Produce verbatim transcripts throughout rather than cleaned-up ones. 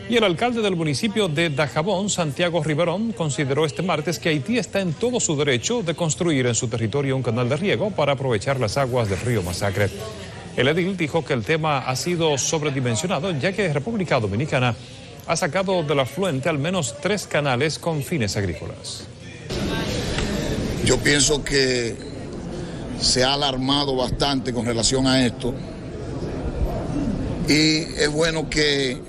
Y el alcalde del municipio de Dajabón, Santiago Riverón, consideró este martes que Haití está en todo su derecho de construir en su territorio un canal de riego para aprovechar las aguas del río Masacre. El edil dijo que el tema ha sido sobredimensionado, ya que República Dominicana ha sacado del afluente al menos tres canales con fines agrícolas. Yo pienso que se ha alarmado bastante con relación a esto y es bueno que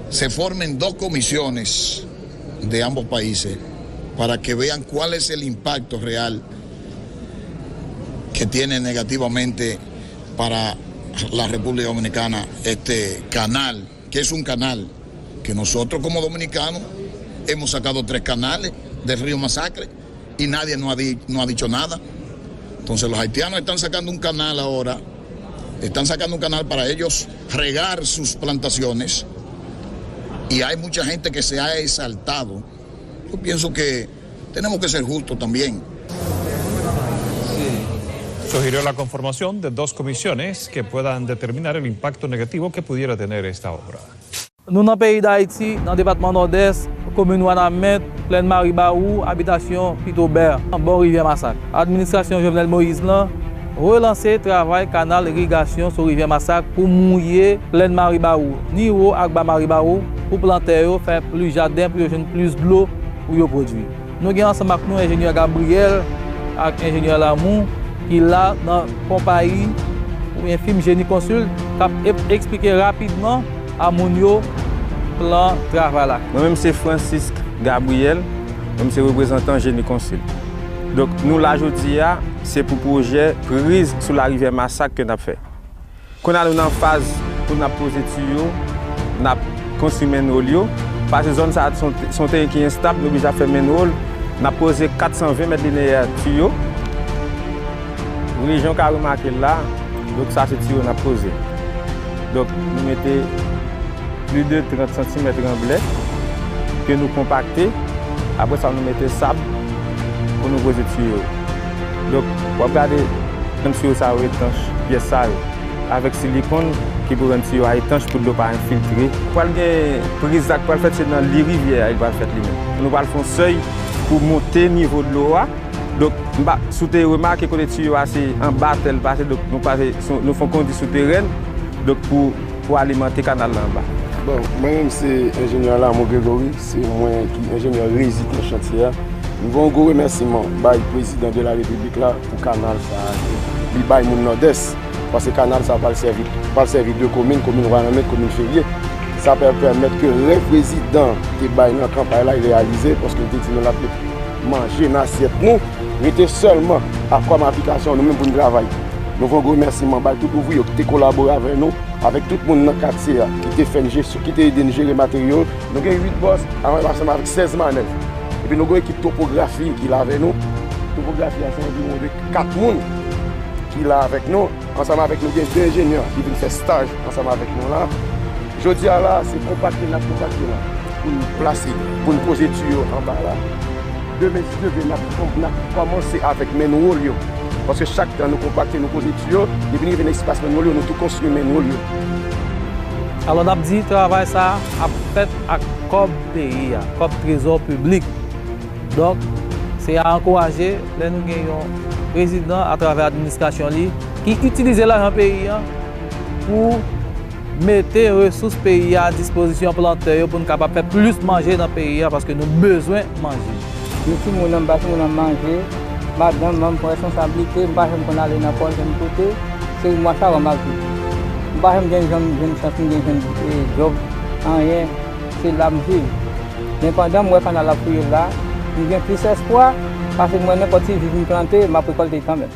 se formen dos comisiones de ambos países para que vean cuál es el impacto real que tiene negativamente para la República Dominicana este canal, que es un canal que nosotros como dominicanos hemos sacado tres canales del río Masacre y nadie nos ha, di- nos ha dicho nada. Entonces los haitianos están sacando un canal ahora, están sacando un canal para ellos regar sus plantaciones y hay mucha gente que se ha exaltado. Yo pienso que tenemos que ser justos también. Sugirió la conformación de dos comisiones que puedan determinar el impacto negativo que pudiera tener esta obra. Nou nan peyi Dayiti, nan depatman Nòdès, komin Wanament, plèn Maribawou, abitasyon Pitobè, bò rivyè Masak. Administrasyon Jovenel Moïse lan relanse travay kanal irigasyon sou rivyè Masak pou mouye plèn Maribawou, ni wo ak ba Maribawou, pou plantè yo fè plis jaden pou yo jwenn plis dlo pou yo pwodui. Nou gen ansanm ak nou enjenyè Gabriel ak enjenyè Lamour ki la nan konpayi oubyen fim Génie Consult k ap ep- eksplike rapidman a moun yo plan travay la. Mwen menm se Francisque Gabriel, mwen se reprezantan Génie Consult. Donk nou la jodi a, se pou pwojè priz sou larivyè Masak ke n ap fè. Kounye a nou nan faz pou n ap poze tiyo, n ap konstwi menwòl yo. Paske zòn sa a se yon teren ki enstab, nou oblije ap fè menwòl. N ap poze kat san ven mèt lineyè tiyo. Rejyon w ka remake l la, donk sa se tiyo n ap poze. Donk nou mete plis de trant santimèt ranblè ke nou konpakte. Apre sa nou mete sab pou nou poze tiyo yo. Donk w ap gade jan tiyo sa yo etanch, pyès sa yo, avèk silikòn ki pou rann tiyo a etanch pou dlo pa enfiltre. Pral gen priz la k pral fèt, se nan li rivyè a li pral fèt li menm. Nou pral fè yon sèy pou monte nivo dlo a. Donk m pa, si w te remake kote tiyo a se anba tè l pase, donk nou pase, nou fè yon kondi souterèn, donk pou pou alimante kanal la anba. Bon, mwen menm se enjenyè Lamour Grégory, se mwen ki enjenyè rezidan chantye a. M voye yon gwo remèsiman bay prezidan de la repiblik la pou kanal sa a ke li bay moun Nòdès, paske kanal sa a pral sèvi, pral sèvi de komin, komin Wanament, komin Ferye. Sa pral pèmèt ke rèv prezidan te bay nan kanpay la, li reyalize, paske li te di nou l ap met manje nan asyèt nou, rete sèlman a kòm aplikasyon nou menm pou n travay. Nou voye yon gwo remèsiman bay tout ouvriye yo ki te kolabore avè nou, avèk tout moun nan katye a ki te fè n jesyon, ki te ede n jere materyo. Nou gen uit bòs ansanm avèk sèz manèv. Epi nou gen yon ekip topografi ki la avè nou. Topografi a se anviwon de kat moun ki la avèk nou. Ansanm avèk nou gen de enjenyè ki vin fè staj ansanm avèk nou la. Jodi a la, se konpakte n ap konpakte la pou n plase, pou n poze tiyo anba la. Demen, si Dye vle, n ap, n ap kòmanse avèk menwòl yo. Paske chak tan nou konpakte, nou poze tiyo, depi n rive nan espas menwòl yo, nou tou konstwi menwòl yo. Alò n ap di travay sa a ap fèt ak kòb peyi a, kòb trezò piblik. Donk, se a ankouraje lè nou gen yon prezidan atravè administrasyon li ki itilize lajan peyi a pou mete resous peyi a a dispozisyon plantè yo pou n kapab fè plis manje nan peyi a paske nou bezwen manje. M timoun an, m ba timoun an manje, madanm mwen, m pran responsablite, m pa janm konn ale nan pòl, janm kote, se mwa sa a m ap viv. M pa janm gen, janm jwenn chans, m gen jwenn djòb, anyen, se la m viv. Men pandan m wè kanal la ap fouye la, m gen plis espwa, paske m wè nenpòt ti vi m plante, m ap rekòlte kanmenm.